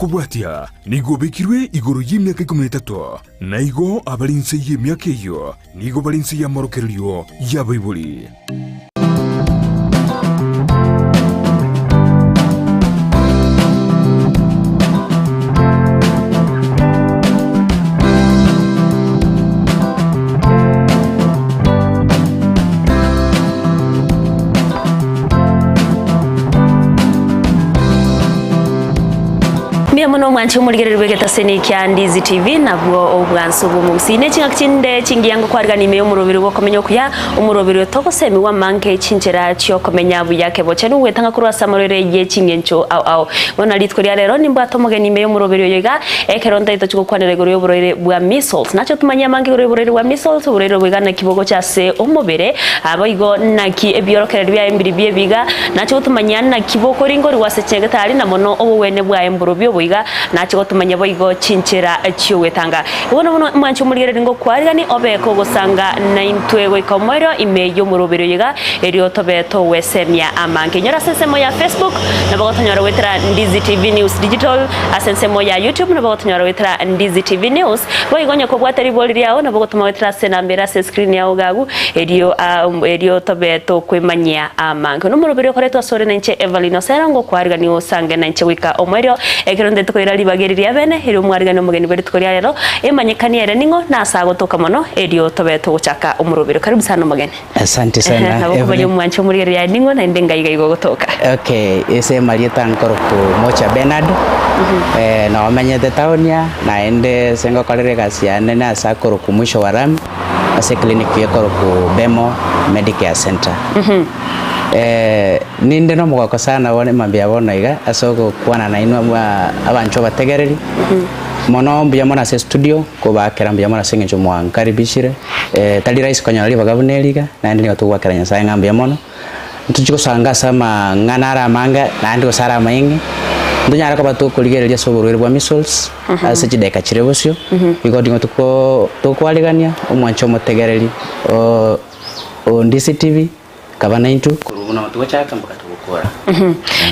okobwatia nigo obekirwe igoro y'emiaka ikomi na etato, na igo abare inse y'emiaka eyio nigo bare inse y'amorokererio y'abaibori. Mbuya mono omwanche omorigereria bw'egetaseni kia Ndizi TV nabwo obwanso bw'omogusii ne ching'aki chinde chingiya ngokwarigana ime y'omoroberi bw'okomenya okuya omoroberi oyo togosemigwa amange chinchera chiokomenya buya kebochenu gwetanga korwa ase amarwaire ye ching'encho ao ao bono rituko ria rero nimbwate omogeni ime y'omoroberi oyo iga ekero ntaete tochia gokwanera igoro y'oborwaire bwa measles nache otomanyie amange igoro y'oborwaire bwa measles oborwaire obo iga naki bogocha ase omobere Naboigo naki ebiorokererio biaye mbiri bi'ebiga, nache gotomanyia naki bokoringorigwa ase chinyagitari, na mono obogwene bwaye mborobio boiga, nache gotomanyia boigo chinchera chi'ogwetanga. Bono bono mwanche omorigereria ngokwarigani obe kogosanga naintwe goika omoerio ime y'omoroberi oyo iga, erio tobe togwesemia amange. Inyora ase ensemo ya Facebook, nabo gotonyora goetera Ndizi TV News Digital, ase ensemo ya YouTube nabo gotonyora goetera Ndizi TV News, boigo onye kobwate ribori riao nabo gotoma goetera ase enamba ere ase escreen yao iga agwo, Erio erio tobe tokwemanyia amange. Nomoroberi okoretwe asore nainche Evelyn Osera ngokwarigania osange nainche goika omoerio, ekero ntaete koira ribaga eri ria bene, erio omwarigani omogeni bwe rituko ria rero, emanyekanie ere ning'o na ase agotoka mono, erio tobe togochaka omoroberi. Karibu sana omogeni. Asante sana Nabo okomanya Evelyn. omwanche omorigereria aye ning'o naende ngai iga iga ogotoka. Okay, ase amarieta nkoroku Mocha Bernard, eh, nomenyete town aa, naende ase ngokorera egasi yane nase akoroku Mwisho wa Rami. ase eclinic ekorokwa Bemo Medicare Centre. Ninde nomogoko sana bono mambia bono iga ase ogokwana nainwe abanchwa abategereri, mono mbuya mono ase estudio kobakera mbuya mono ase eng'encho mwankaribishire, tari rahisi konyora ribaga buna eri iga, naende nigo togwakera Nyasaye ng'a mbuya mono. Ntochie gosanga ase amang'ana are amange naende gose are amaenge, ntonyare koba tokorigereria ase oborwaire bwa measles ase chidakika chire bosio, igo nigo toko tokwarigania omwanche omotegereri o o Ndisi TV kaba naintwe korwa buna togochaka mpaka togokora.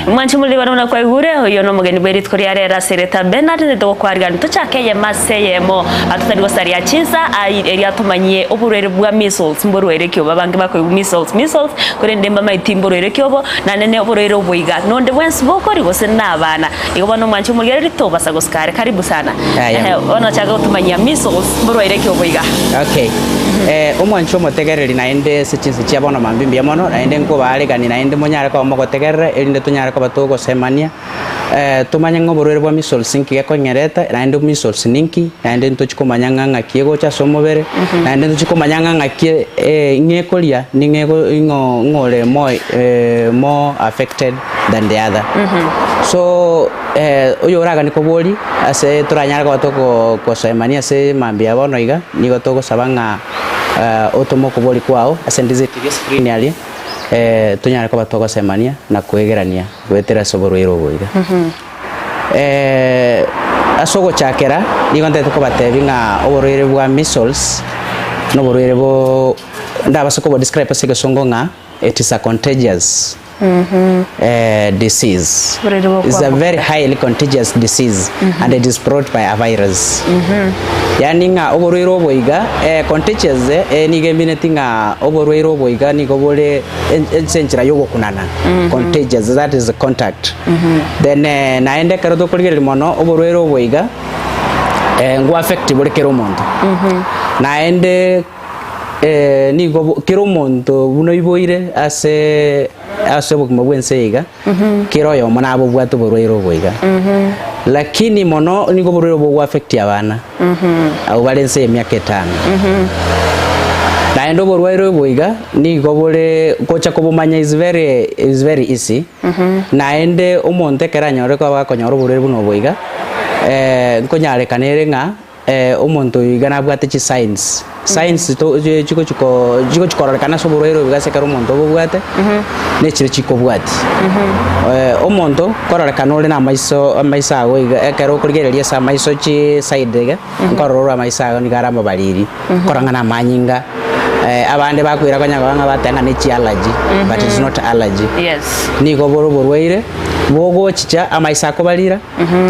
Mwanche omoriri bare buna kwaigure, oyio nomogeni bwe rituko ria rero ase erieta Bernard, nitogokwarigania tochake eyemo ase eyemo totari gosaria chinsa ai erio atomanyie oborwaire bwa measles mborwaire ki obo abange bakoigwa measles measles korende mbamaeti mborwaire ki obo naende ne oborwaire obo iga nonde bwensi bokori gose na abana igo bono mwanche omorigereria tobasa gosika are karibu sana Aya. ehe bono ochake gotomanyia measles mborwaire ki obo iga. Okay. Eh, omwancho omotegereri naende ase chinsa chia bono mambia mbuya mono, naende nkobaarigani naende monyare koba mogotegerera, erinde tonyare koba togosemania, eh, tomanye ng'a oborwaire bwa measles nki gekong'ereta, naende measles ninki, naende ntochi komanya ng'a ng'aki egocha ase omobere, naende ntochi komanya ng'a ng'aki eh, ng'a ekoria, ning'o ego ing'o ng'o ore more more affected than the other. So oyoraganie koboria ase toranyare koba togosemania ase mambia bono iga, nigo togosaba ng'a otome okoboria kwao ase Ndizi TV screen aria, tonyare koba togosemania na koegerania goetera ase oborwaire obo iga. Ase ogochakera, nigo ntagete kobatebia ng'a oborwaire bwa measles, noborwaire bo ndabase kobo describe ase egesongo ng'a it is a contagious disease. It's a very highly contagious disease and it is brought by a virus. Yaani ng'a oborwaire obo iga eh, contagious eh, nigo emineti ng'a oborwaire obo iga nigo bore en- ase enchera ya ogokunana contagious that is contact. Then eh, naende ekero tokorigereria mono oborwaire obo iga eh, ngwa affect bore kera omonto. Naende Nigo bo kera omonto buna oiboire ase ase obogima bw'ense eye iga, kera oyomo nabobwate oborwaire obo iga. Lakini mono nigo oborwaire obo bogo affect abana, abwo bare ense y'emiaka etano. Naende oborwaire obo iga, nigo bore gocha kobomanya is very is very easy, naende omonto ekero anyorire koba gakonyora oborwaire buna obo iga, nkonyarekana ere ng'a. Omonto oyo iga nabwate chisigns, signs to chigochi ko chigochi kororekana ase oborwaire obo iga ase ekero omonto obobwate, na echire chikobwatia. Omonto kororekana ore na amaiso amaiso ago iga ekero okorigereria ase amaiso chiside iga, nkorora ore amaiso ago nigo are amabariri, nkorora ng'a na amanyinga, abande bakoira konya koba ng'a bateba ng'a ne chiallergy, but it's not allergy. Yes. Nigo bore oborwaire. Bogochicha amaiso akobarira,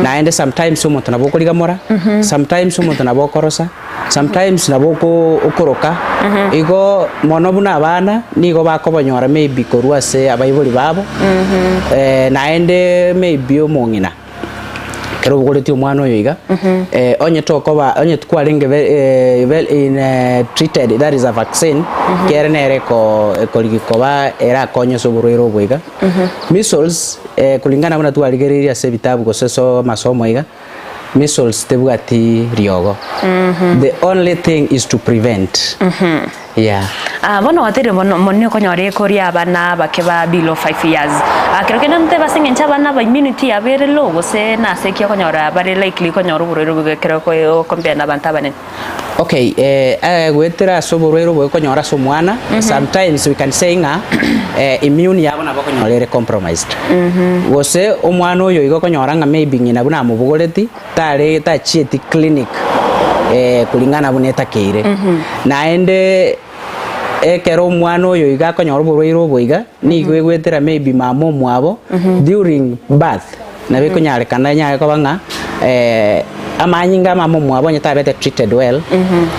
naende sometimes omonto nabo okorigamora, sometimes omonto nabo okorosa, sometimes nabo oko okoroka, igo mono buna abana nigo bakobonyora maybe korwa ase abaibori babo, naende maybe omong'ina. Ekero obogoretie omwana oyo iga, onye tokoba onye tikwarenge ve ve in treated that is a vaccine, ekiagera nere eko ekorigi koba erakonye ase oborwaire obo iga. Measles, kulingana buna twarigereirie ase ebitabu gose ase amasomo iga, measles tebwati riogo. The only thing is to prevent. Yeah. Ah, bono gwateire bono mono okonyora ekoria abana abake ba below 5 years. Ah, kero kende nteba ase eng'encho abana aba immunity yabo ere low gose nase ki okonyora bare likely konyora oborwaire obo ekero okompare na abanto abanene. Okay, eh, eh, goetera ase oborwaire obo okonyora ase omwana, sometimes we can say ng'a eh, immune yabo nabo okonyora ere compromised. Gose omwana oyo igo okonyora ng'a maybe ng'ina buna amobogoreti, tare tachieti clinic eh, kulingana buna etakeire. Naende ekero omwana oyo iga akonyora oborwaire obo iga, nigo egoetera maybe mama omwabo during birth, nabo ekonyarekana enyare koba ng'a amanyinga a mama omwabo onye tabete treated well,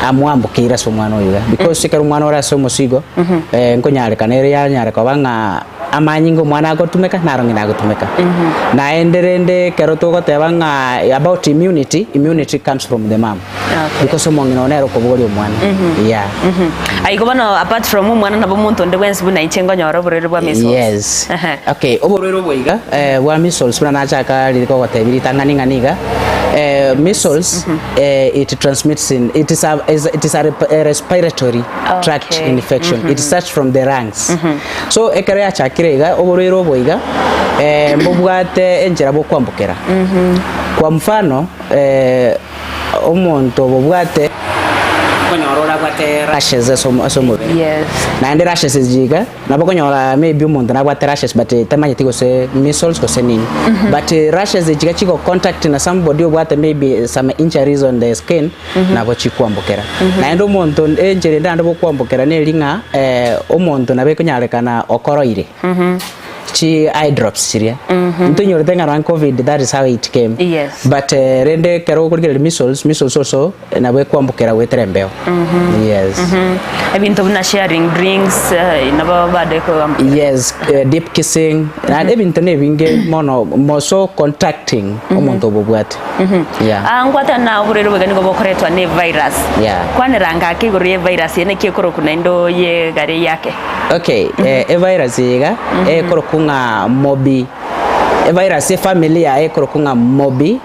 amwambokeire ase omwana oyo iga. Because ekero omwana ore ase omosigo, nkonyarekana ere yanyare koba ng'a amanyinga omwana agotumeka naro ng'ina agotumeka. Naende rende ekero togoteba ng'a about immunity, immunity comes from the mum. Okay. Because omong'ina oo nere okobogoria omwana. Yeah. Aigo bono apart from omwana nabo omonto onde bwensi buna inche nkonyora oborwaire bwa measles. Yes. Ehe. Okay, oborwaire obo iga eh, bwa measles buna nachaka riri kogotebia ritang'ani ng'a niga eh, measles eh, it transmits in it is a, is, it is a, rep- a respiratory tract Okay. infection. It starts from the lungs. So ekero yachakire iga oborwaire obo iga eh, mbobwate enchera bokwambokera. Kwa mfano eh, Omonto obobwate okonyora orabwate rashes ase omo- ase omobere. Yes. Naende rashes echi iga, nabo okonyora maybe omonto nabwate rashes but tamanyeti gose measles gose nini. But rashes echi iga chigo contact na somebody obwate maybe some injuries on the skin, nabo chikwambokera. Naende omonto enchera ende naende bokwambokera neri ng'a omonto nabo ekonyarekana okoroire. Chi eye drops chiria ntonyorete ng'a nonya covid that is how it came Yes. but eh, rende ekero okorigereria measles measles also eh, nabo ekwambokera goetera embeo yes Ebinto buna sharing drinks eh, nabo bado ekoambokera. yes eh, deep kissing na ebinto na ebinge mono moso contacting omonto obobwate yeah Ah, nkwatana na oborwaire obo iga nigo bokoretwa ne virus. Yeah. Kwanera ngake igoro ye virus eye naki ekorokwa naende oyegare yake. Okay, eh, evirus eye iga ekorokwa ng'a mobi evirus efamily yaye ekorokwa ng'a mobi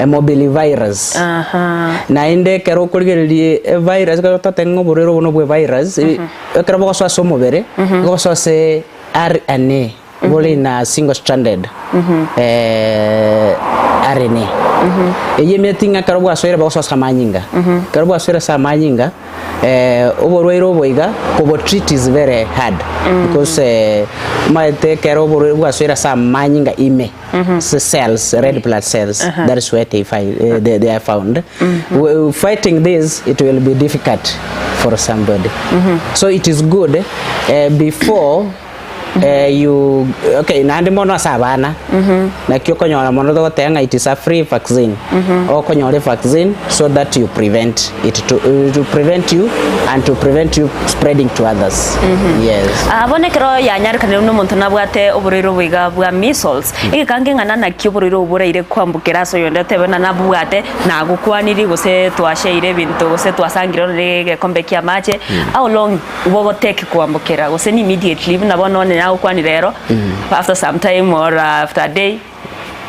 eh, morbillivirus. Aha. Naende ekero okorigereria evirus ekero totebe ng'a oborwaire obo nobwa evirus, ekero bogosoa ase omobere, nigo bogosoa ase RNA, bore in a single stranded eh, RNA. Eyio emeti ng'a ekero bwasoire bogosoa ase amanyinga, ekero bwasoire ase amanyinga, oborwaire obo iga kobo treat is very hard because omanyete ekero oborwaire bwasoire ase amanyinga ime ase cells red blood cells that is where they find they, they are found We- fighting this it will be difficult for somebody so it is good eh, before Eh, you okay naende mono ase abana naki okonyora mono togoteba ng'a it is a free vaccine okonyora evaccine so that you prevent it to, eh, to prevent you and to prevent you spreading to others yes Ah, bono ekero yanyarekanire buna omonto nabwate oborwaire obo iga bwa measles, egekango ng'a naki oborwaire obo boraire kwambukera ase oyonde otebe buna nabwate nagokwanirie gose twashaire ebinto gose twasangire ore egekombe kia amache, how long Bogoteki kwambokera gose ni immediately buna bono onye nagokwanire ero after some time or after a day.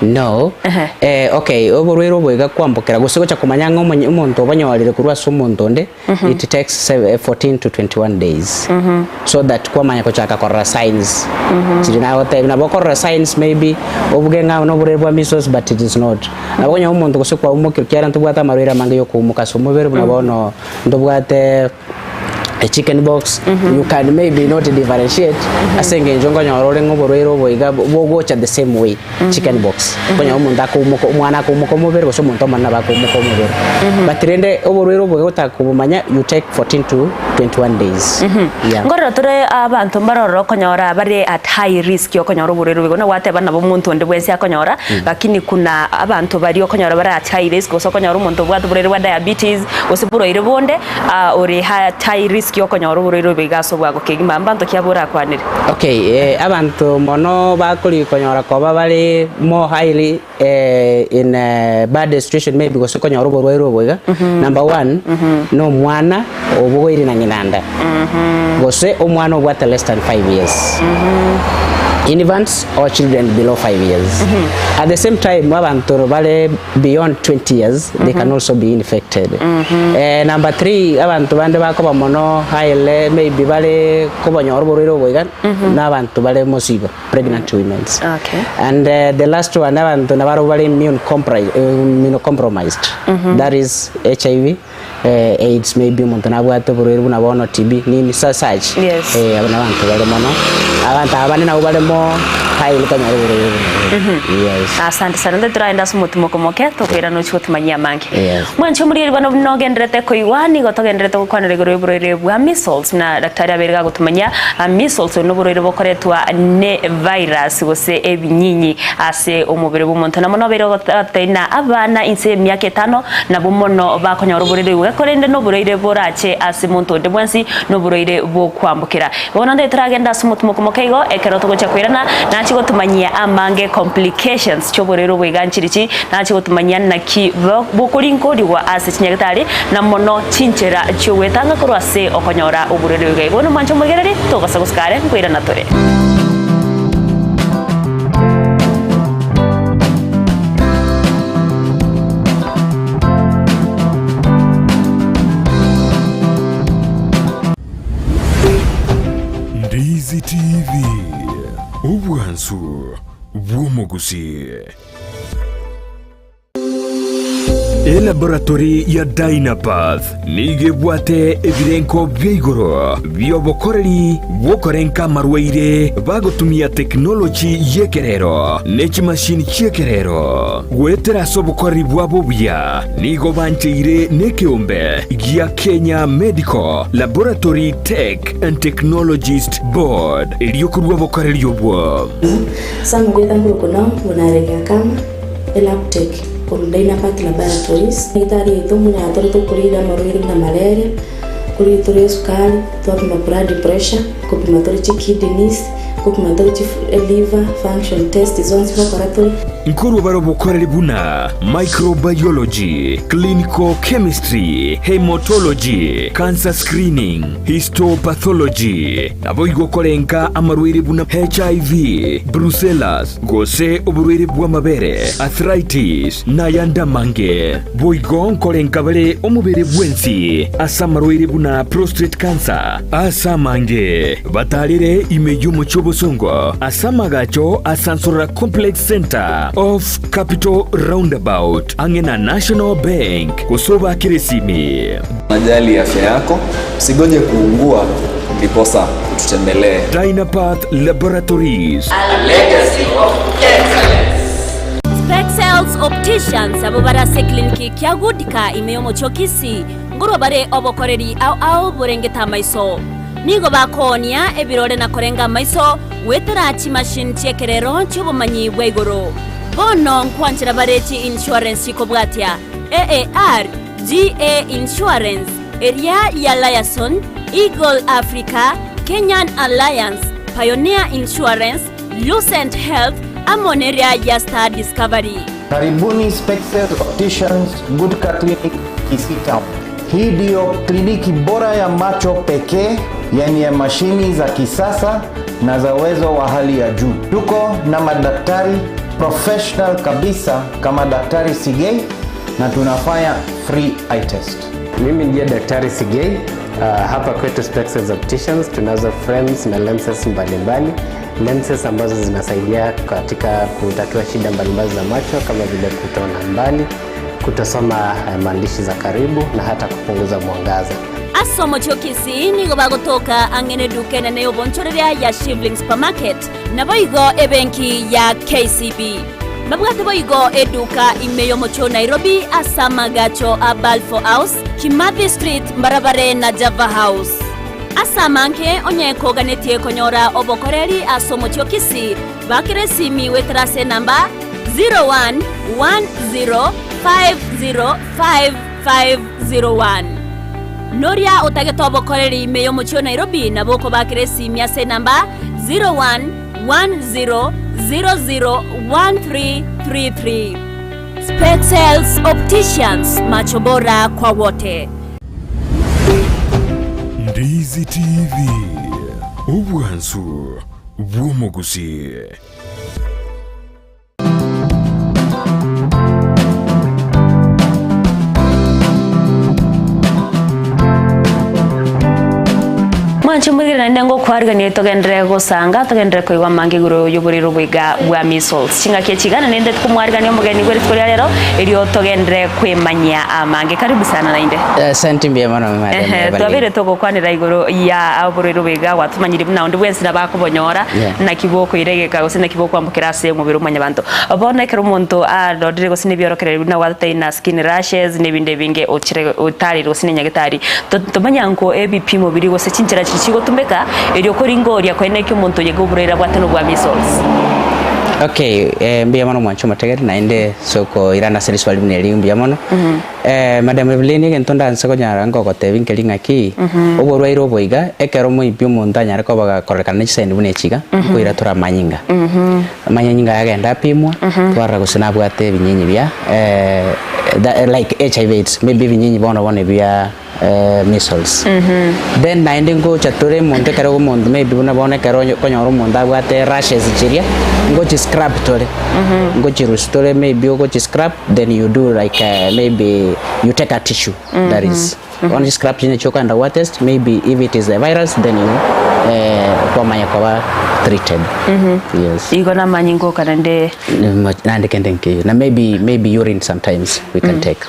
No. Ehe. Eh, okay, oborwaire obo iga kwambokera gose gocha komanya ng'a omonye- omonto obanyorire korwa ase omonto onde, it takes seve- eh, 14 to 21 days. So that kwamanya gochaka korora signs. Chiri nagotebia nabo okorora signs maybe obuge ng'a noborwaire bwa measles but it is not. Nabo okonyora omonto gose kwaumokire ekiagera ntobwate amarwaire amange ya okoumoka ase omobere buna bono ntobwate. A chicken box, you can maybe not differentiate ase eng'encho nkonyora ore ng'a oborwaire obo iga bogocha the same way, chicken box. Okonyora omonto akoumoka omwana akoumoka omobere gose omonto omonene nabo akoumoka omobere. But rende oborwaire obo iga gotaka kobomanya you take 14 to 21 days. Yeah. Nkorora tore abanto mbarororo okonyora bare at high risk yokonyora oborwaire obo igo nagwateba nabo omonto onde bwensi akonyora, lakini kuna abanto baria okonyora bare at high risk gose okonyora omonto obwate oborwaire bwa diabetes, gose borwaire bonde, ore at high risk yokonyora oborwaire obo iga ase obwango kegima, mbanto ki abwo orakwanere? Okay, abanto mono bakori konyora koba bare more highly in a bad situation maybe gose konyora oborwaire obo iga, number one, na omwana obogoire na ng'ina nda, gose omwana obwate less than 5 years, infants or children below 5 years. At the same time abanto bare beyond 20 years they can also be infected. Number 3, abanto bande bakoba mono highly maybe bare kobonyora oborwaire obo iga, na abanto bare mosigo, pregnant womens. Okay. And the last one, abanto nabarobwo bare immune compri immunocompromised, that is HIV, AIDS maybe omonto nabwate oborwaire buna bono TB nini such. Yes. Abwo nabanto bare mono, abanto aba bande nabwo bare more highly konyora oborwaire buna obo. Yes. Asante sana nde toraende ase omotimoko moke tokoirana ochie gotumanyia amange. Yes. Mwanche omorigereria bono buna ogendererete koigwa nigo togendererete gokwanera igoro y'oborwaire bwa measles na daktari abeire gagotumanyia measles obo noborwaire bokoretwa ne virus gose ebinyinyi ase omobere bw'omonto. Na mono obeire ogotebia na abana inse y'emiaka etano nabwo mono bakonyora oborwaire obo korende noborwaire borache ase monto onde bwensi noborwaire bw'okwambokera. Bono nde toragende ase omotimoko moke igo ekero togochia koirana nachie gotumanyia amange complications chi'oborwaire obo iga nchirichi nachie gotumanyia naki bokorinkorigwa ase chinyagitari na mono chinchera chi'ogwetanga korwa ase okonyora oborwaire obo iga. Bono mwanche omoigereri togose gosika are nkoirana tore. Ndizi TV, obwansu bw'omogusii. Elaboratory ya Dynapath nigo ebwate ebirenko bia igoro bi'obokoreri bw'okorenka amarwaire bagotumia tekinoloji y'ekerero ne chimashini chi'ekerero. Goetera ase obokoreri bwabo obuya nigo bancheire nekeombe gia Kenya Medical Laboratory Tech and Technologist Board erio korua obokoreri obwo. Sam gwetha ngurukuna buna Kama Elabtech korwa Dynapath Laboratories. Daktari oito buna tore tokorire amarwaire buna malaria, korire tore esukari, twapima blood pressure, kopima tore chikidneys, kopima tore chi liver function test zonsi gokora tore. Nkorwa bare obokoreri buna microbiology, clinical chemistry, haematology, cancer screening, histopathology, naboigo korenka amarwaire buna HIV, brucellas, gose oborwaire bw'amabere, arthritis, na ayande amange. Boigo nkorenka bare omobere bwensi ase amarwaire buna prostate cancer, ase amange batarire ime y'omochie obosongo ase amagacho a Sansorora Complex Centre off Capital Roundabout ang'e na National Bank gose obakere esimi. Unajali afya yako, usigoje kuungua ndiposa ututembelee. Dynapath Laboratories. Spexels Opticians abwo bare ase ecliniki kia Goodcare ime y'omochie o Kisii, nkorwa bare obokoreri ao ao borengete amaiso. Nigo bakoonia ebirore na korenga amaiso goetera chimachine chi'ekerero chi'obomanyi bwa igoro. Bono nkwanchera bare chi insurance chikobwatia, AAR, GA Insurance, eria ya Liaison, Eagle Africa, Kenyan Alliance, Pioneer Insurance, Lucent Health, amo neria ya Star Discovery. Karibuni Spexel Opticians Goodcar Clinic Kisii Town. Hii ndiyo kliniki bora ya macho pekee yenye mashini za kisasa na za uwezo wa hali ya juu. Tuko na madaktari professional kabisa kama Daktari Sigei na tunafanya free eye test. Mimi ndiye Daktari Sigei. Hapa kwetu Spexels Opticians tunazo frames na lenses mbalimbali. Lenses ambazo zinasaidia katika kutatua shida mbalimbali za macho kama vile kutoona mbali, kutosoma maandishi za karibu na hata kupunguza mwangaza. Ase omochie o Kisii nigo bagotoka ang'e neduka enene y'obonchoreria ya Shivling Supermarket, naboigo ebenki ya KCB. Babwate boigo eduka ime y'omochie o Nairobi ase amagacho a Balfour House, Kimathi Street mbarabare na Java House. Ase amange onye koganetie konyora obokoreri ase omochie o Kisii, bakera esimi goetera ase enamba 0110505501. Noria otagete obokoreri ime y'omochie o Nairobi nabo okobakera esimi ase enamba 0110001333. Specsales Opticians, macho bora kwa wote. Ndizi TV, obwansu bw'omogusii. Mwanche moigere naende ngokwariganie togenderere gosanga togenderere koigwa amange igoro y'oborero boiga bwa measles. Chingaki echi iga naende tokomwarigania omogeni bwe rituko ria rero erio togenderere kwemanyia amange. Karibu sana naende. Asante mbuya mono madam Ehe, Evelyn. twabeire togokwanera igoro ya oborwaire oboiga gwatomanyiri buna onde bwensi nabo akobonyora Yeah. naki bokoiregeka gose naki bokwambokera ase omobere o mwanyabanto. Bono ekero omonto arorire gose nebiorokererio buna gwatotebia na skin rashes na ebinde ebinge ochire otarire gose ne nyagetari, to tomanya nko ebipimo biria gose chinchera chiria chigotumeka erio koringa oria koene eki omonto oye oborwaire abwate nobwa measles. Okay, eh, mbuya mono mwanche omotegereri naende ase okoirana ase riswali buna eri mbuya mono. Madam Evelyn egento ndanse konyara ngogotebi nkeri ng'aki, oborwaire obo iga, ekero moibi omonto anyare koba gakororekana ne chisaini buna echi iga, nkoira tore amanyinga. Amanyinga aya agenda apimwa, twarora gose nabwate ebinyinyi bia like HIV AIDS, maybe ebinyinyi bono bono ebia measles. Then naende ngocha tore omonto ekero omonto maybe buna bono ekero okonyora omonto abwate rashes chiria, ngochi scrub tore, ngochirusia tore maybe ogochi scrub then you do like maybe you take a tissue that is bono chiscrub chiria nachio okogenda gwa test maybe if it is a virus then you kwamanya koba treated yes. Igo namanyinga oka naende. Naende kende nkeiyo na maybe maybe urine sometimes we can take.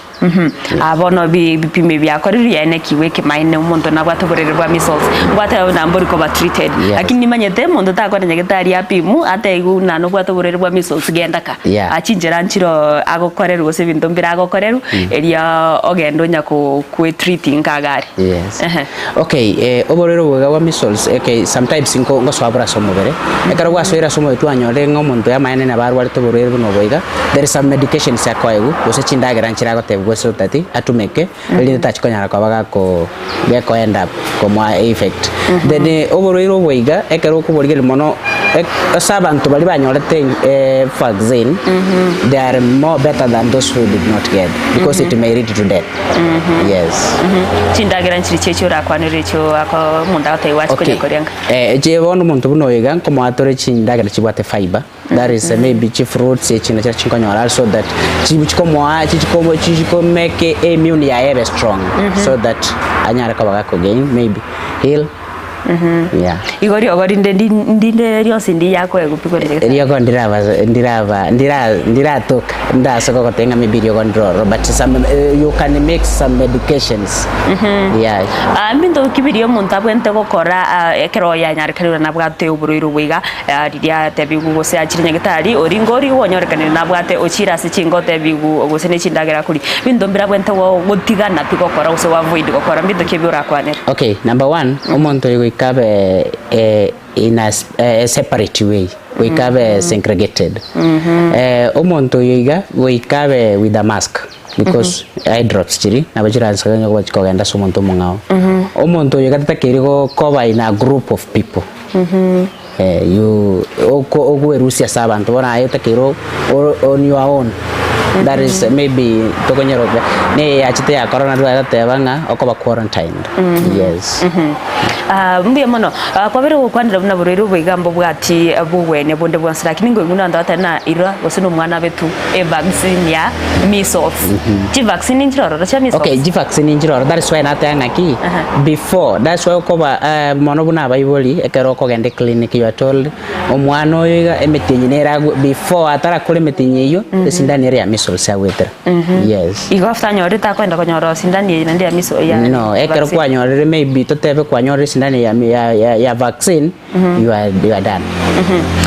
Aa bono ebipimo ebi biakorirwe yaani ekigwa ekemaene omonto nabwate oborwaire bwa measles, mbwate buna mbori koba treated. Yes. Lakini nimanyete omonto takore nyagetari apimwe atebiwe buna nobwate oborwaire bwa measles genda ka. Yeah. Aa chinchera nchire oo agokorerwa gose ebinto mbire agokorerwa, erio ogende onya ko koetreat nka iga aria. Yes. Ehe. Okay, eh, oborwaire obo iga bwa measles, okay, sometimes nko ngosoa bore ase omobere, ekero bwasoire ase omobere twanyorire ng'a omonto oyo amaene nabo arwarete oborwaire buna obo iga, there is some medications akoegwa, gose chindagera nchire agotebigwa so that atumeke, erinde tachi konyara koba gako geko end up komoa effect. Then oborwaire obo iga, ekero okoborigereria mono, ek ase abanto baria banyorete vaccine, they are more better than those who did not get, because it may lead to death. Yes. Chindagera nchiri chiechio orakwanere echio ako omonto agotebiwa ache Okay. konya koria nka. Eh, eche bono omonto buna oyo iga nkomoa tore chindagera chibwate fibre that is maybe chifruits echi nachio chinkonyora so that chi chikomoa chichiko chichiko make immune yaye ebe strong so that anyare koba gakogain maybe heal yeah. Igo riogo rinde ndi ndinde rionsi ndiyakoegwa pi korende gete. Riogo ndiraba ndiraba ndira ndiratoka ndase gogoteba ng'a maybe riogo ndirororo but some you can make some medications yeah. Ah, mbinto ki biria omonto abwenerete gokora ah, ekero yanyarekanire nabwate oborwaire obo iga ah, riria atebigwe gose achire nyagetari oria oria onyorekanire nabwate ochire ase chinka otebigwe gose ne chindagera akoria. Binto mbire abwenerete go gotigana pi gokora gose go avoid gokora mbinto ki ebi orakwanere? Okay, number one, omonto oyo goika abe eh, in a, s- eh, separate way, goika abe segregated. Eh, omonto oyo iga goika abe with a mask because eye drops chiri nabo chiranse onye koba chikogenda ase omonto omong'ao. Omonto oyo iga tatakeire go- koba in a group of people. Eh, you oko okwerusia ase abanto bono aye otakeire o- o- on your own that is maybe tokonyeroka na eye yachete ya corona twateba ng'a okoba quarantined yes. Ah, mbuya mono. Ah, kwabere gokwanera buna borwaire obo iga mbobwati bogwenia bonde bwonsi lakini nkoigwa buna abanto batari na irwa gose na omwana abe tu evaccine ya measles. Chivaccine nchire ororo chia measles? Okay, chivaccine nchire ororo that is why nateba ng'aki Aha. before that's why okoba eh, mono buna abaibori ekero okogenda eclinic you are. you are told omwana oyo iga emetienyi nere agwe before atarakora emetienyi eyio esindani ere ya measles agwetera yes. Igo after anyorete akoenda konyora sindani eye naende ya measles ya No, ekero vaccine. kwanyorire maybe totebe kwanyorire esindani ya ya ya ya vaccine you are you are done.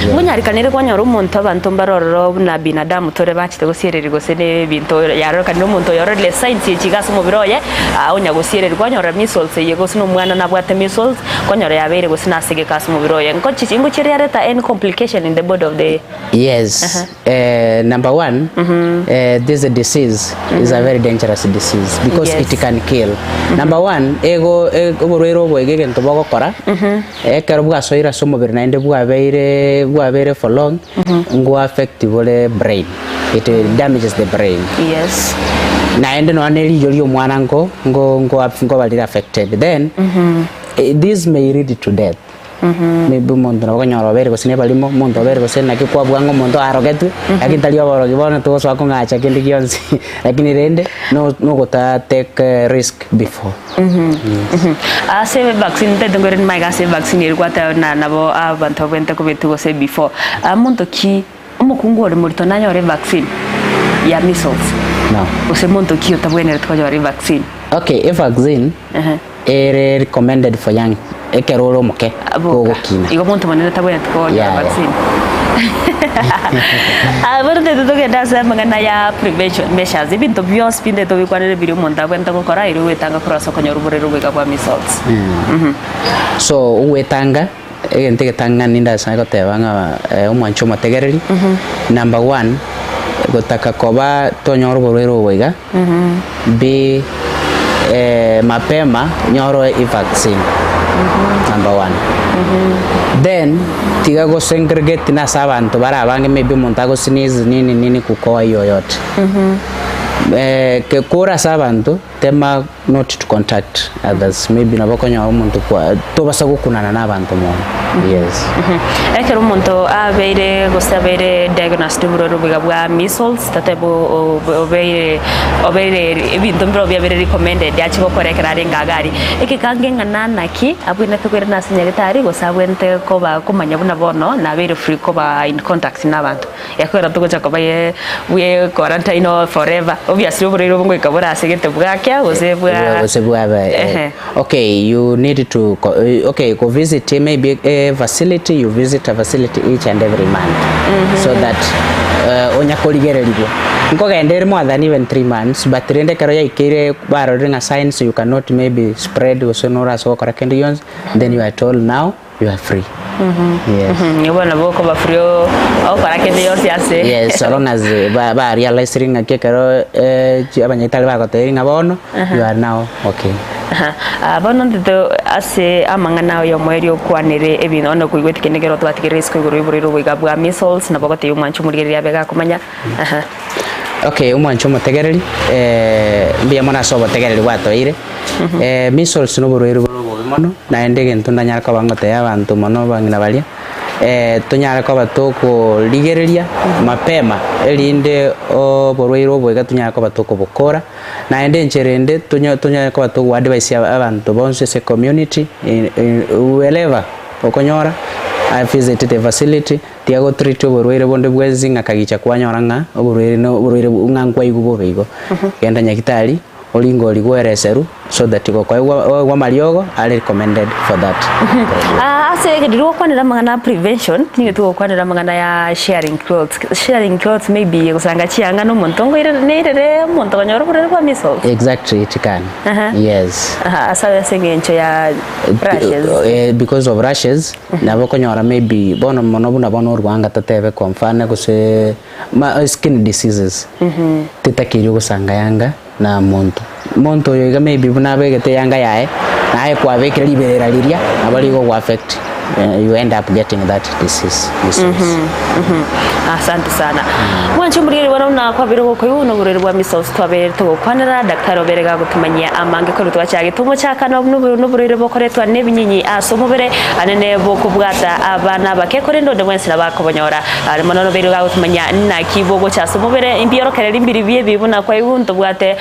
Yeah. Ngonyarikanere kwanyora omonto abanto mbare ororo buna binadamu tore bachete gosiereria gose na ebinto yarorekanire omonto oyo ororire signs echi iga ase omobere oye aa onya gosiereria kwanyora measles eye gose na omwana nabwate measles kwanyora yabeire gose nase egeka ase omobere oye nkochi ngochiria yareta any complication in the body of the Yes, eh, number one, eh, this disease is a very dangerous disease because Yes. it can kill. Number one, ego e- oborwaire obo iga egento bogokora ekero bwasoire ase omobere naende bwabeire bwabeire for long ngo affect bore brain it damages the brain yes naende nonya na eriyo ria omwana nko nko nko nkoba rire affected then eh, this may lead to death Maybe omonto nabo okonyora obeire gose nebarimo, omonto obeire gose naki kwabua ng'a omonto arogetwe, lakini tari oborogi bono togosoa kong'acha kende gionsi, lakini rende no nogota take risk before. Yes. Ase vaccine ntaete nkoirania magega ase vaccine eri gwateba buna nabo abanto babwenerete kobetwa gose before, monto ki omokungu ore morito nanyore evaccine ya measles? No. Gose monto ki otabwenereti konyora evaccine? Okay, evaccine ere recommended for young ekero ore omoke Boka. gogokina. Igo monto monene tabwenereti konyora Yeah, yeah. vaccine. Ah, bono tete togende ase amang'ana ya prevention measures, ebinto bionsi binde tobikwanere biria omonto abwenerete gokora ere goetanga korwa ase okonyora oborwaire oboiga bwa measles. So ogwetanga egento egetang'ani ndasanye goteba ng'a eh, omwanchi omotegereri number one gotaka koba tonyora oborwaire obo iga Be mapema nyore e vaccine number one then tiga go segregate na ase abanto bare abange maybe omonto ago sneeze nini nini kukoa hiyo yote ke kore ase abanto tema not to contact others maybe nabo okonyora omonto kwa tobasa gokunana na abanto mono yes. Ekero omonto abeire gose abeire diagnosed oborwaire oboiga bwa measles Tatebe obeire obeire ebinto mbirobio biabeire recommended ache gokora ekero arenge iga aria. Egekange ng'a nanaki abwenerete koirana ase nyagetari gose abwenerete koba komanya buna bono nabeire free koba in contact na abanto. Ekero togocha koba ye bwe quarantine or forever obviously oborwaire obo ngoika bore ase gete bwakia gose bwa Gose bwabe ehe. Okay you need to okay ko visit maybe a facility you visit a facility each and every month so that onya korigererigwa nkogenda ere more than even 3 months but rende ekero yaikeire barorire ng'a signs you cannot maybe spread gose norase gokora kende gionsi then you are told now you are free yes Nigo bono bokoba free ogokora kende yonsi ase yes so long as ba, ba realize ng'aki ekero eh, chi- abanyagitari bagotebia ng'a bono you are now okay Aha. Ah, bono ntete ase amang'ana aye omoerio okwanere ebinto onde koigweti kende ekero twatigerire isiko igoro y'oborwaire oboiga bwa measles nabo ogotebia omwanchi omorigereria abe gakomanya. Aha. Okay, omwanchi omotegereri eh, mbuya mono ase obotegereri bwatoire eh, measles noborwaire bore obobe mono naende egento ndanyare koba ngotebia abanto mono abang'ina baria eh, tonyare koba tokorigereria mapema erinde oborwaire obo iga tonyare koba tokobokora naende enchera ende tonya tonyare koba togo advise abanto bonsi ase ecommunity wherever okonyora visit the facility Tiga go treat oborwaire bonde bwensi ng'a kagicha kwanyora ng'a oborwaire no oborwaire ng'a nkwaigwa bobe igo. Genda nyagitari, oringe origwe oereserwe so that gokoegwa oegwe amariogo are recommended for that problem. Ase riria ogokwanera amang'ana a prevention, nigo togokwanera amang'ana ya sharing clothes. Sharing clothes maybe gosanga chianga na omonto ngoirere neirere omonto okonyora oborwaire bwa measles. Exactly it can. Yes. Aha, ase ase eng'encho ya rashes. Because of rashes. Nabo okonyora maybe bono mono buna bono orwanga totebe kwa mfano gose ma skin diseases tetakeiri ogosanga yanga na monto. Monto oyo iga maybe buna abegete eyanga yaye naye kwabekire riberera riria nabo rigogo affect you end up getting that disease. Asante sana. Mwanche omorigereria. Bono buna kwabeire gokoigwa noborwaire bwa measles twabeire togokwanera, daktari obeire gagotumanyia amange korwa twachagete omochakano noborwaire bokoretwa nebinyinyi ase omobere anene bokobwata abana abake korende onde bwensi nabo akobonyora. Are mono nobeire gagotumanyia naki bogocha ase omobere mbiorokereri mbiri biebi buna kwaigwa ntobwate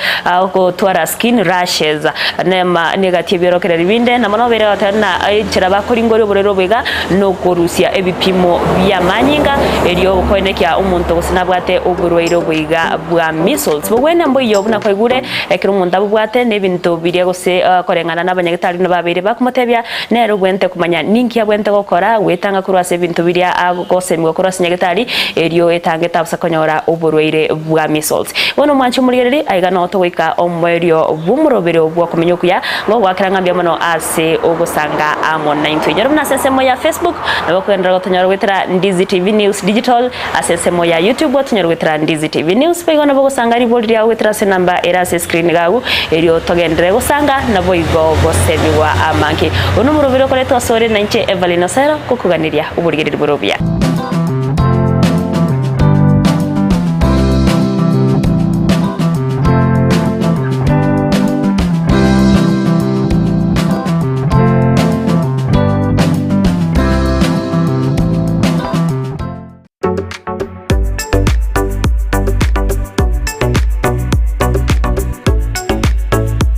gotwara skin rashes nema negati ebiorokereri binde na mono obeire gagoteba buna enchera bakoringoria oborwaire obo iga nokorusia ebipimo bi'amanyinga, erio koenekia omonto gose nabwate oborwaire oboiga bwa measles. Bogwenia mboiyo buna kwaigure, ekero omonto abobwate nebinto biria gose koreng'ana nabanyagetari buna babeire bakomotebia, nere obwenerete komanya ninki abwenerete gokora gwetanga korwa ase ebinto biria agosemigwa korwa ase nyagetari, erio etange tabosa konyora oborwaire bwa measles. Bono omwanche omorigereria, aiga noo togoika omoerio bw'omoroberio bw'okomenya okuya, ngogoakera ng'a mbuya mono ase. Ase ogosanga amo naintwe. Inyora buna ase ensemo ya Facebook nabo okogenderera gotonyora goetera Ndizi TV News Digital, ase ensemo ya YouTube otonyore goetera Ndizi TV News. Boigo nabo ogosanga ribori riao goetera ase enamba ere ase escreen iga agwo, erio togenderere gosanga naboigo gosemigwa amange. Oyo nomoroberi okoretwa asore nainche Evelyn Osero, gokoganeria oborigereria bore obuya.